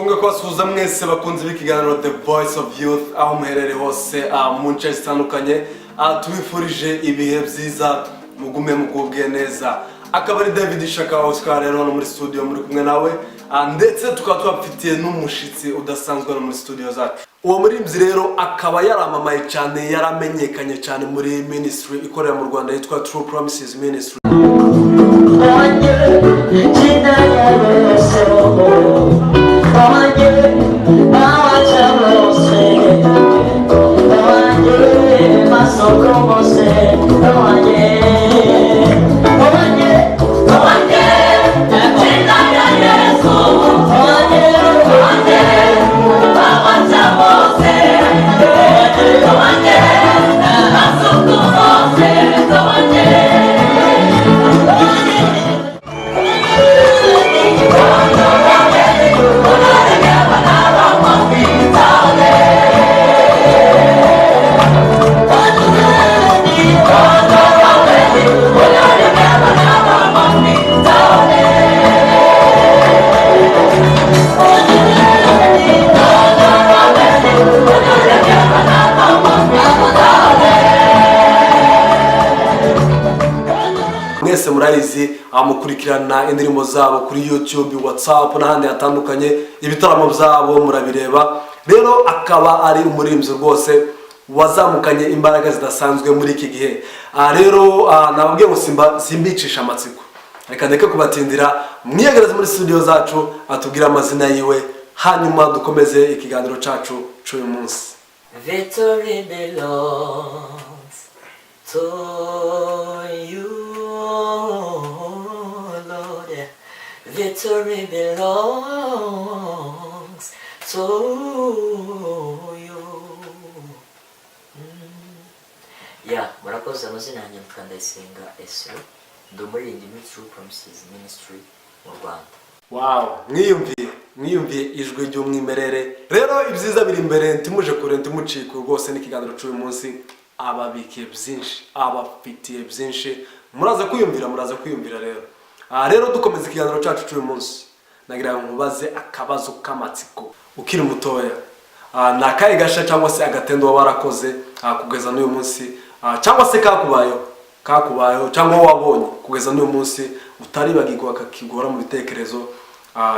Twongeye kubasuhuza mwese bakunze b'ikiganiro The Voice of Youth aho muherereye hose mu nce zitandukanye. Tubifurije ibihe byiza, mugume mugubwe neza. Akaba ari David Shaka Oscar rero hano muri studio muri kumwe nawe, ndetse tukaba tubafitiye n'umushitsi udasanzwe hano muri studio zacu. Uwo muririmbyi rero akaba yaramamaye cyane, yaramenyekanye cyane muri ministry ikorera mu Rwanda yitwa True Promises Ministry. Jina ya Yesu, wanjye awacha bose, wanjye masoko bose, wanjye, wanjye, wanjye, jina ya Yesu, wanjye, wanjye, awacha bose, wanjye, masoko bose, wanjye, wanjye. Mwese murayizi, mukurikirana indirimbo zabo kuri YouTube, WhatsApp n'ahandi hatandukanye, ibitaramo byabo murabireba. Rero akaba ari umuririmbyi rwose wazamukanye imbaraga zidasanzwe muri iki gihe. Rero nababwiye ngo simbicisha amatsiko, reka ndeke kubatindira, mwiyegereze muri studio zacu atubwire amazina yiwe, hanyuma dukomeze ikiganiro cyacu cy'uyu munsi. Victory belongs to you, Lord. Victory belongs to you. Ya, murakoze. Amazina yanjye nitwa Ndayisenga Esro, ndi umuririmbyi muri True Promises Ministry mu Rwanda. Wow, mwiyumviye ijwi ry'umwimerere. Rero ibyiza biri imbere, ntimuje kure, ntimucikwe rwose n'ikiganiro cy'uyu munsi. Ababikiye byinshi, abafitiye byinshi, muraza kwiyumvira, muraza kwiyumvira. Rero rero dukomeza ikiganiro cyacu cy'uyu munsi, nagira ngo nkubaze akabazo k'amatsiko. Ukiri mutoya, ni akahe gasha cyangwa se agatendo waba warakoze kugeza n'uyu munsi, cyangwa se kakubayeho cyangwa wabonye kugeza n'uyu munsi utaribagirwa, kakigora mu bitekerezo?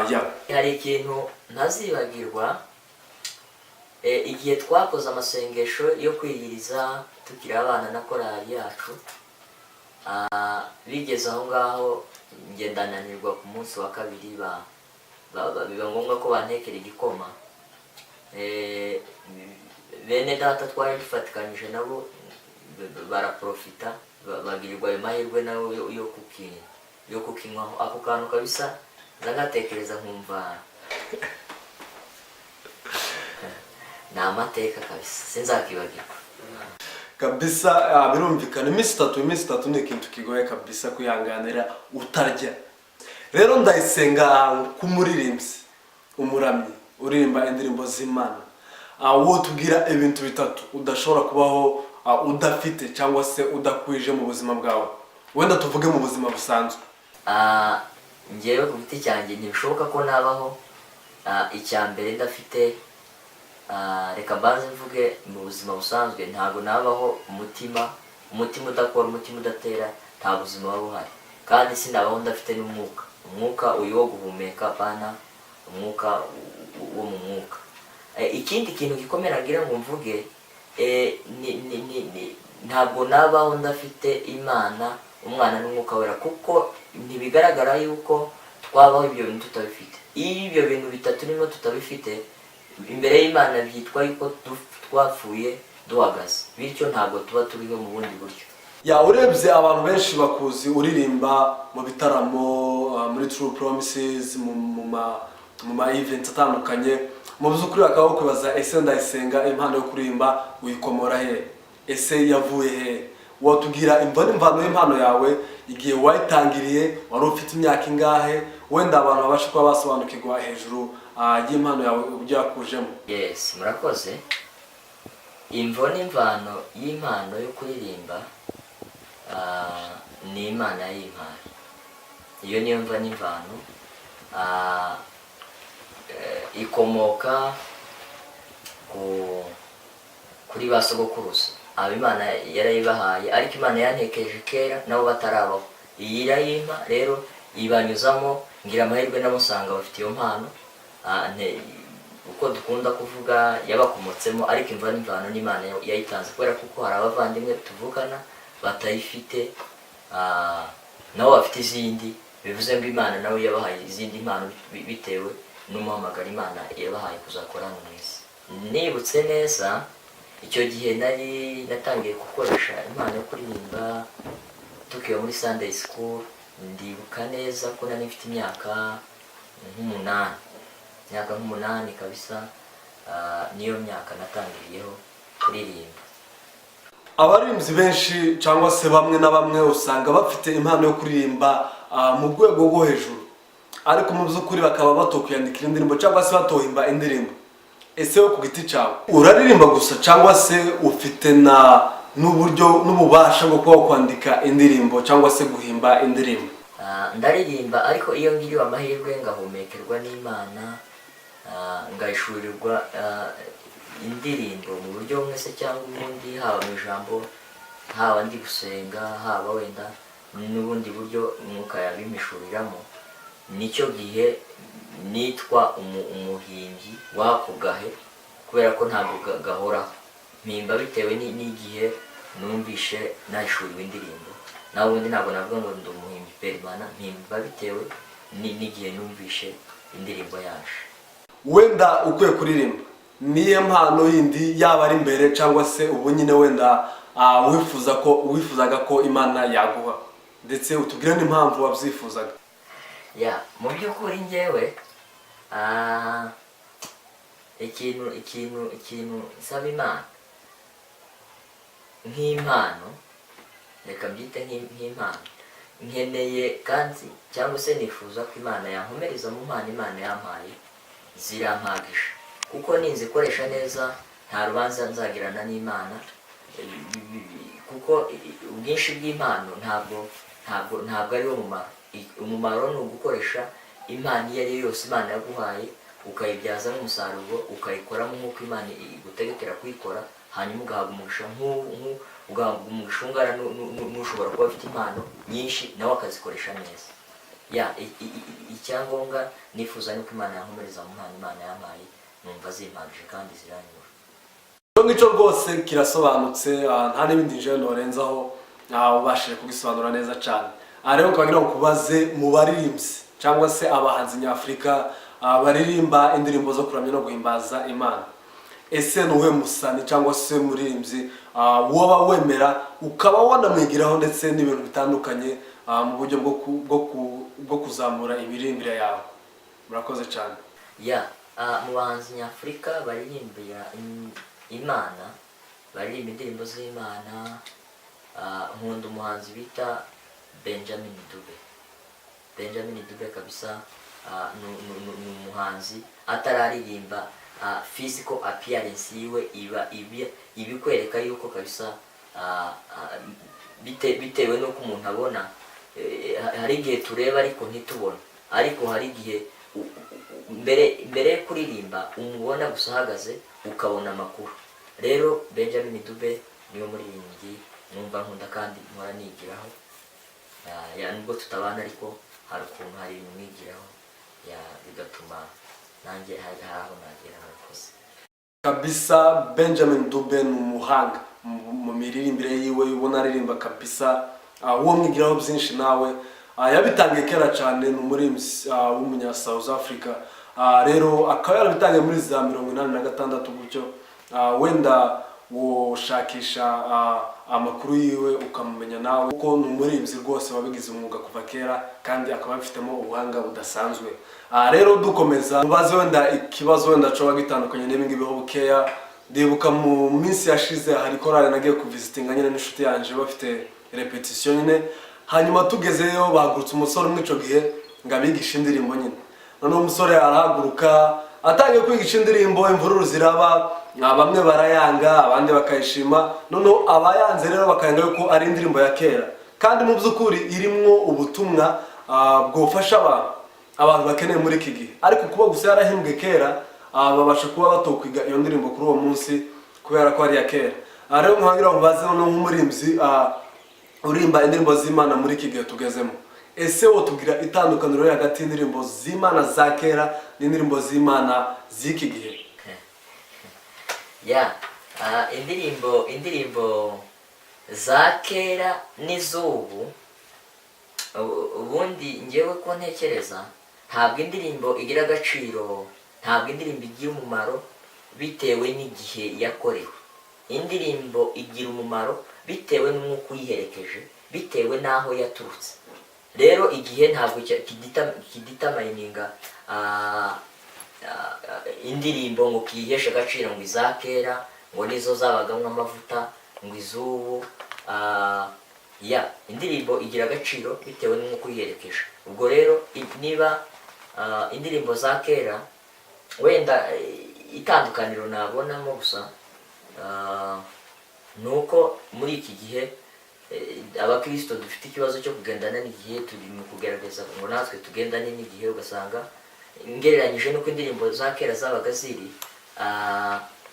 Ya. Hari ikintu ntazibagirwa, igihe twakoze amasengesho yo kwiyiriza tukiri abana na korali yacu. Bigeze aho ngaho ngendananirwa ku munsi wa kabiri, biba ngombwa ko bantekera igikoma. Bene data twari dufatikanyije nabo baraprofita, bagirirwa ayo mahirwe nabo yo kukinywaho. Ako kantu kabisa ndagatekereza nkumva ni amateka kabisa, sinzakibagirwa. Kabisa, birumvikana, iminsi 3, iminsi 3 ni ikintu kigoye kabisa kwihanganira utarya. Rero Ndayisenga, k'umuririmbyi, umuramyi uririmba indirimbo z'Imana, wotubwira ibintu bitatu udashobora kubaho udafite cyangwa se udakwije mu buzima bwawe, wenda tuvuge mu buzima busanzwe? Njyewe ku giti cyanjye ntibishoboka ko nabaho, icya mbere ndafite, reka mbanze mvuge mu buzima busanzwe, ntabwo nabaho umutima udakora, umutima udatera, nta buzima buba buhari. Kandi sinabaho ndafite n'umwuka, umwuka uyu wo guhumeka, apana umwuka wo mu mwuka. Ikindi kintu gikomera ngira ngo mvuge, ntabwo nabaho ndafite Imana, Umwana n'Umwuka Wera, kuko ntibigaragara yuko twabaho ibyo bintu tutabifite. Iyo ibyo bintu bitatu nimo tutabifite, imbere y'Imana byitwa yuko twapfuye duhagaze, bityo ntabwo tuba turiho mu bundi buryo. Ya, urebye abantu benshi bakuzi uririmba mu bitaramo, muri True Promises, mu ma events atandukanye. Mu by'ukuri bakaba bakwibaza: ese Ndayisenga impano yo kuririmba uyikomora he? Ese yavuye he? Watubwira imvo n'imvano y'impano yawe, igihe wayitangiriye, wari ufite imyaka ingahe, wenda abantu babashe kuba basobanukirwa hejuru y'impano yawe, uburyo yakujemo? Yes, murakoze. Imvo n'imvano y'impano yo kuririmba, ni Imana y'impano. Iyo niyo mva n'imvano. Ikomoka kuri ba sogokuruza. Aba Imana yarayibahaye, ariko Imana yantekereje kera nabo batarabaho, iyi irayimpa. Rero ibanyuzamo, ngira amahirwe nabo usanga bafite iyo mpano. Uko dukunda kuvuga yabakomotsemo, ariko imva n'imvano n'Imana yayitanze, kubera kuko hari abavandimwe tuvukana batayifite, nabo bafite izindi. Bivuze ngo Imana nawe yabahaye izindi mpano bitewe n'umuhamagaro Imana yabahaye kuzakora hano mu isi. Nibutse neza, icyo gihe nari natangiye gukoresha impano yo kuririmba tukiba muri Sunday school. Ndibuka neza ko nari mfite imyaka nk'umunani, imyaka nk'umunani kabisa. Niyo myaka natangiriyeho kuririmba. Abaririmbyi benshi cyangwa se bamwe na bamwe usanga bafite impano yo kuririmba mu rwego rwo hejuru, ariko mu by'ukuri bakaba batokwiyandikira indirimbo cyangwa se batohimba indirimbo. Ese wowe ku giti cyawe uraririmba gusa, cyangwa se ufite na n'uburyo n'ububasha bwo kuba kwandika indirimbo cyangwa se guhimba indirimbo? Ndaririmba, ariko iyo ngiriwe amahirwe ngahumekerwa n'Imana, ngahishurirwa indirimbo mu buryo bumwe se cyangwa ubundi, haba mu ijambo, haba ndi gusenga, haba wenda n'ubundi buryo Umwuka yabimpishuriramo, nicyo gihe nitwa umuhimbyi w'ako gahe, kubera ko ntabwo gahoraho. Mpimba bitewe n'igihe numvishe nahishuriwe indirimbo. Naho ubundi ntabwo navuga ngo ndi umuhimbyi permanent. Mpimba bitewe n'igihe numvishe indirimbo yaje. Wenda ukwiye kuririmba, niyo mpano yindi yaba ari imbere cyangwa se ubu nyine wenda wifuza ko wifuzaga ko Imana yaguha, ndetse utubwire n'impamvu wabyifuzaga? Ya, mu by'ukuri njyewe ikintu nsaba Imana nk'impano, reka mbyite nk'impano nkeneye kandi cyangwa se nifuza ko Imana yankomereza mu mpano Imana yampaye, zirampagije, kuko ninzikoresha neza nta rubanza nzagirana n'Imana. Kuko ubwinshi bw'impano ntabwo ari wo mumaro. Umumaro ni ugukoresha impano iyo ari yo yose Imana yaguhaye, ukayibyazamo umusaruro, ukayikoramo nk'uko Imana igutegekera kuyikora, hanyuma ugahabwa umugisha ugahabwa umugisha ungana n'ushobora kuba afite impano nyinshi nawe akazikoresha neza. Ya, icyangombwa nifuza ni uko Imana yankomereza mu mpano Imana yampaye, numva zimpagije kandi ziranyura. Icyo ngicyo rwose kirasobanutse, nta n'ibindi njewe norenzaho, ubashije kugisobanura neza cyane. Aha rero nkaba ngira ngo nkubaze, mu baririmbyi cyangwa se abahanzi nyafurika baririmba indirimbo zo kuramya no guhimbaza Imana, ese ni uwuhe musani cyangwa se muririmbyi woba wemera ukaba wanamwigiraho ndetse n'ibintu bitandukanye mu buryo bwo kuzamura imiririmbire yawe? Murakoze cyane. Ya, mu bahanzi nyafurika baririmbira Imana, baririmba indirimbo z'Imana, nkunda umuhanzi bita Benjamin Dube. Benjamin Dube kabisa, ni umuhanzi atararirimba, physical appearance yiwe iba ibikwereka yuko kabisa, bitewe n'uko umuntu abona, hari igihe tureba ariko ntitubone, ariko hari igihe mbere yo kuririmba umubona gusa ahagaze ukabona amakuru. Rero Benjamin Dube niwe muririmbyi numva nkunda kandi mpora nigiraho. Ya, nubwo tutabana, ariko hari ukuntu hari ibintu mwigiraho, ya, bigatuma nanjye hari aho nagera. Murakoze. Kabisa, Benjamin Dube ni umuhanga mu miririmbire yiwe, ubona aririmba kabisa, uwo mwigiraho byinshi nawe. Yabitangiye kera cyane, ni umuririmbyi w'umunya South Africa. Rero akaba yarabitangiye muri za 86 gutyo. Wenda woshakisha amakuru yiwe ukamumenya nawe, kuko ni umuririmbyi rwose wabigize umwuga kuva kera kandi akaba abifitemo ubuhanga budasanzwe. Rero dukomeza, mubaze wenda ikibazo wenda coba gitandukanye n'ibi ngibi ho bukeya. Ndibuka mu minsi yashize hari korali nagiye kuvisitinga nyine n'inshuti yanje, bafite repetition nyine. Hanyuma tugezeyo bahagurutse umusore umwe ico gihe ngo abigishe indirimbo nyine. Noneho umusore arahaguruka, atangiye kwigisha indirimbo, imvururu ziraba, bamwe barayanga, abandi bakayishima. Noneho abayanze rero bakayanga yuko ari indirimbo ya kera, kandi mu by'ukuri irimwo ubutumwa bwofasha abantu. Abantu bakeneye muri iki gihe, ariko kuba gusa yarahimbwe kera, babasha kuba batokwiga iyo ndirimbo kuri uwo munsi kubera ko ari iya kera. Rero nkuhangira ngo baze noneho nk'umuririmbyi uririmba indirimbo z'Imana muri iki gihe tugezemo, ese wotubwira itandukaniro riri hagati y'indirimbo z'Imana za kera n'indirimbo z'Imana z'iki gihe? Ya, indirimbo za kera n'iz'ubu, ubundi ngewe ko ntekereza, ntabwo indirimbo igira agaciro, ntabwo indirimbo igira umumaro bitewe n'igihe yakorewe. Indirimbo igira umumaro bitewe n'umwuka uyiherekeje, bitewe n'aho yaturutse. Rero igihe ntabwo kidetermininga indirimbo ngo kiyiheshe agaciro, ngo iza kera ngo nizo zabagamo amavuta, ngo iz'ubu. Ya, indirimbo igira agaciro bitewe n'umwuka uyiherekeje. Ubwo rero niba indirimbo za kera wenda, itandukaniro nabonamo gusa ni uko muri iki gihe abakirisito dufite ikibazo cyo kugendana n'igihe. Turi mu kugerageza ngo natwe tugendane n'igihe, ugasanga ngereranyije n'uko indirimbo za kera zabaga ziri,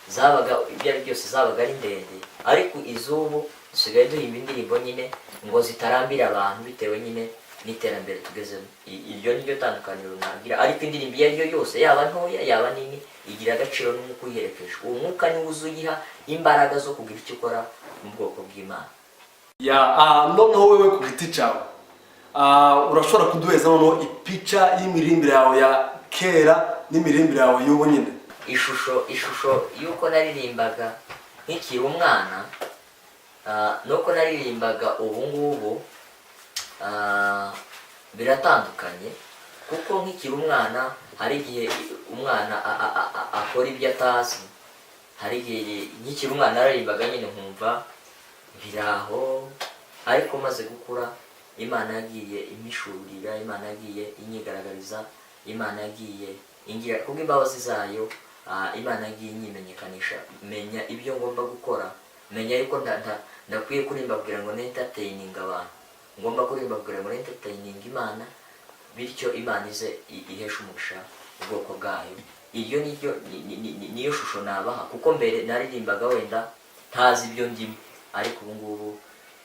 zabaga ibyo ari byose zabaga ari ndende, ariko iz'ubu dusigaye duhimba indirimbo nyine ngo zitarambira abantu bitewe nyine n'iterambere tugezemo. Iryo ni ryo tandukaniro nagira, ariko indirimbo iyo ari yo yose, yaba ntoya yaba nini, igira agaciro n'umwuka uyiherekeje. Uwo mwuka niwo uza uyiha imbaraga zo kugira icyo ukora mu bwoko bw'Imana. Ya, noneho wewe ku giti cyawe, urashobora kuduheza noneho ipica y'imirimbire yawe ya kera n'imirimbire yawe y'ubu nyine? Ishusho y'uko naririmbaga nkikiri umwana n'uko naririmbaga ubu ngubu biratandukanye, kuko nkikiri umwana hari igihe umwana akora ibyo atazi. Hari igihe nkikiri umwana naririmbaga nyine nkumva biraho, ariko maze gukura Imana yagiye impishurira, Imana yagiye inyigaragariza, Imana yagiye ingira kubw'imbabazi zayo, Imana yagiye inyimenyekanisha, menya ibyo ngomba gukora, menya yuko ndakwiye kuririmba kugira ngo nentertaininge abantu, ngomba kuririmba kugira ngo nentertaininge Imana, bityo Imana ize iheshe umugisha ubwoko bwayo. Iryo niryo niyo shusho nabaha, kuko mbere naririmbaga wenda ntazi ibyo ndimo, ariko ubu ngubu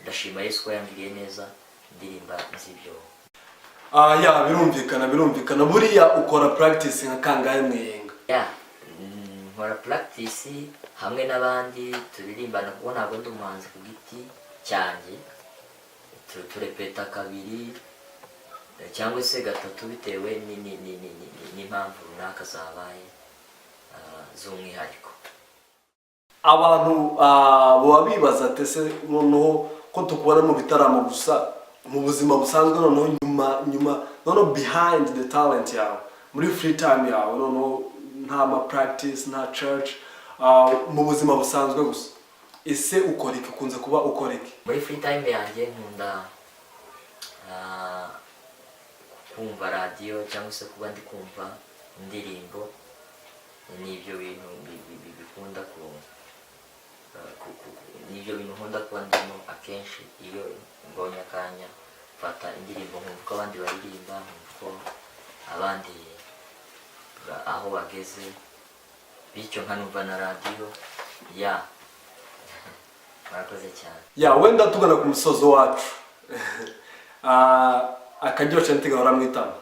ndashima Yesu ko yangiriye neza, ndirimba nzi ibyo. Ya, birumvikana, birumvikana. Buriya ukora practice nka kangahe mwiyenga? Ya, nkora practice hamwe n'abandi turirimbana, kuko ntabwo ndi umuhanzi ku giti cyanjye. Turepeta kabiri cyangwa se gatatu, bitewe n'impamvu runaka zabaye z'umwihariko. Abantu baba bibaza ati: ese noneho ko tukubona mu bitaramo gusa, mu buzima busanzwe noneho nyuma noneho behind the talent yawe, muri free time yawe, noneho nta ma practice, nta church, mu buzima busanzwe gusa, ese ukora iki? Ukunze kuba ukora iki? Muri free time yanjye nkunda kumva radiyo cyangwa se kuba ndi kumva indirimbo. Ni ibyo bintu bikunda ku ni ibyo bintu nkunda kuba ndimo akenshi. Iyo mbonye akanya mfata indirimbo, nkumva uko abandi baririmba, nkumva uko abandi aho bageze, bityo nkanumva na radiyo. Ya, murakoze cyane. Ya, wenda tugana ku musozo wacu. Akaryoshye ntigahora mu itama,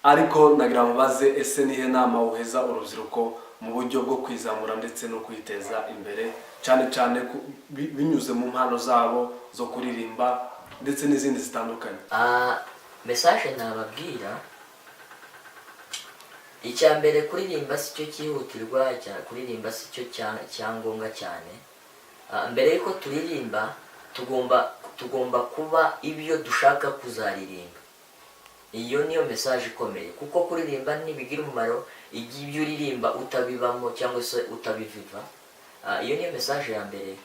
ariko nagira ngo mbaze: ese nihe nama woheza urubyiruko mu buryo bwo kwizamura ndetse no kwiteza imbere, cyane cyane binyuze mu mpano zabo zo kuririmba ndetse n'izindi zitandukanye? Message nababwira, icya mbere, kuririmba si cyo cyihutirwa, kuririmba si cyo cyangombwa cyane. Mbere y'uko turirimba tugomba kuba ibyo dushaka kuzaririmba. Iyo niyo message ikomeye, kuko kuririmba ntibigira umumaro igihe ibyo uririmba utabibamo cyangwa se utabiviva. Iyo niyo message ya mbere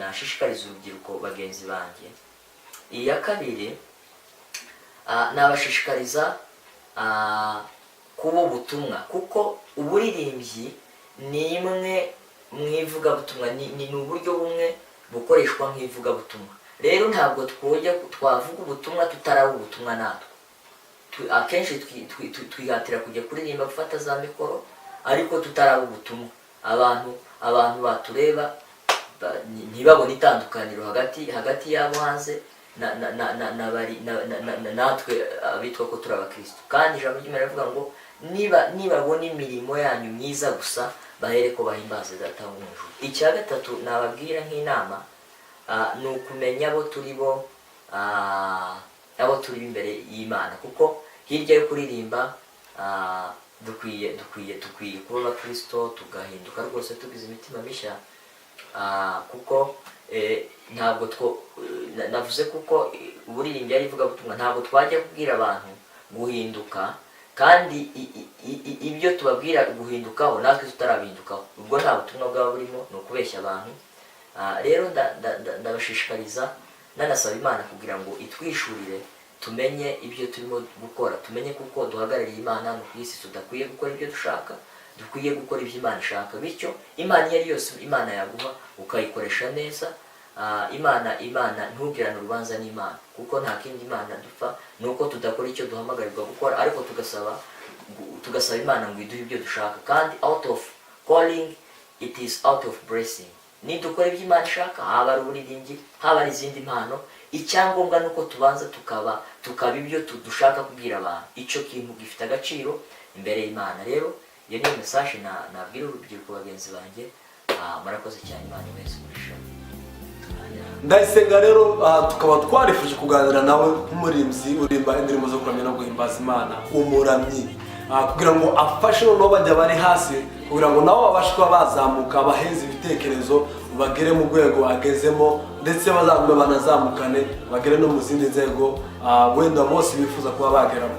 nashishikariza urubyiruko bagenzi banjye. Iya kabiri, nabashishikariza kuba ubutumwa, kuko uburirimbyi ni imwe mu ivugabutumwa, ni uburyo bumwe bukoreshwa nk'ivugabutumwa. Rero ntabwo twojya twavuga ubutumwa tutaraba ubutumwa natwe. Akenshi twihatira kujya kuririmba, gufata za mikoro, ariko tutaraba ubutumwa. Abantu batureba ntibabone itandukaniro hagati y'abo hanze na, bari na, natwe abitwa ko turi abakristo. Kandi ijambo ry'Imana rivuga ngo nibabona imirimo yanyu myiza gusa, bahere ko bahimbaze Data wo mu ijuru. Icya gatatu nababwira nk'inama, ni ukumenya abo turi bo, abo turi imbere y'Imana, kuko hirya yo kuririmba, dukwiye kuba abakristo, tugahinduka rwose, tugize imitima mishya, kuko ntabwo two navuze kuko uburirimbyi ari ivugabutumwa. Ntabwo twajya kubwira abantu guhinduka kandi ibyo tubabwira guhindukaho natwe tutarabihindukaho. Ubwo nta butumwa bwaba burimo, ni ukubeshya abantu. Rero ndabashishikariza, nanasaba Imana kugira ngo itwishurire, tumenye ibyo turimo gukora, tumenye kuko duhagarariye Imana hano ku isi. Tudakwiye gukora ibyo dushaka, dukwiye gukora ibyo Imana ishaka. Bityo Imana iyo ari yose Imana yaguha ukayikoresha neza. Imana ntugirane urubanza n'Imana, kuko nta kindi Imana dupfa ni uko tudakora icyo duhamagarirwa gukora, ariko tugasaba Imana ngo iduhe ibyo dushaka. Kandi out of calling, it is out of blessing. Nidukora ibyo Imana ishaka, haba ari uburirimbyi, haba ari izindi mpano, icyangombwa ni uko tubanza tukaba ibyo dushaka kubwira abantu. Icyo kintu gifite agaciro imbere y'Imana. Rero iyo niyo message nabwira urubyiruko bagenzi banjye. Murakoze cyane, Imana ibahe umugisha. Ndayisenga rero, tukaba twarifuje kuganira nawe nk'umuririmbyi uririmba indirimbo zo kuramya no guhimbaza Imana, umuramyi, kugira ngo afashe noneho bajya bari hasi, kugira ngo nabo babashe kuba bazamuka, baheze ibitekerezo, bagere mu rwego agezemo, ndetse bazagume banazamukane, bagere no mu zindi nzego, wenda bose bifuza kuba bageramo.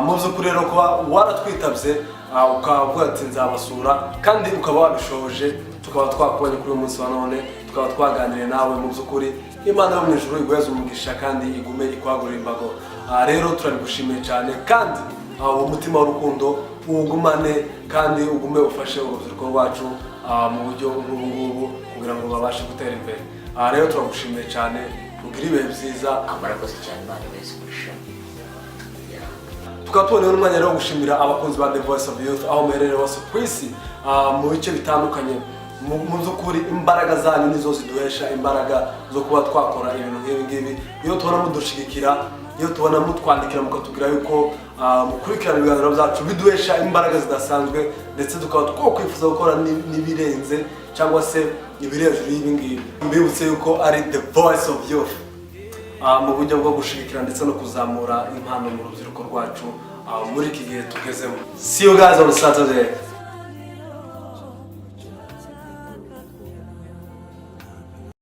Mu by'ukuri rero, kuba waratwitabye, ukavuga ati nzabasura, kandi ukaba wabishoje, tukaba twakubonye kuri uyu munsi wa none, tukaba twaganiriye nawe, mu by'ukuri Imana yo mu ijuru iguheze umugisha kandi igume ikwagurira imbago. Rero turabigushimiye cyane, kandi uwo mutima w'urukundo uwugumane, kandi ugume ufashe urubyiruko rwacu mu buryo nk'ubu ngubu kugira ngo babashe gutera imbere. Rero turagushimiye cyane, ugire ibihe byiza. Murakoze cyane, Imana ibahe umugisha. Yeah. Tukaba tuboneyeho n'umwanya rero wo gushimira abakunzi ba The Voice of Youth aho muherereye hose ku isi, mu bice bitandukanye. Mu by'ukuri imbaraga zanyu nizo ziduhesha imbaraga zo kuba twakora ibintu nk'ibi ngibi. Iyo tubona mudushigikira, iyo tubona mutwandikira mukatubwira yuko mukurikirana ibiganiro byacu, biduhesha imbaraga zidasanzwe, ndetse tukaba twakwifuza gukora n'ibirenze cyangwa se ibiri hejuru y'ibi ngibi. Mbibutse yuko ari The Voice of Youth, mu buryo bwo gushigikira ndetse no kuzamura impano mu rubyiruko rwacu, muri iki gihe tugezemo. See you guys on Saturday.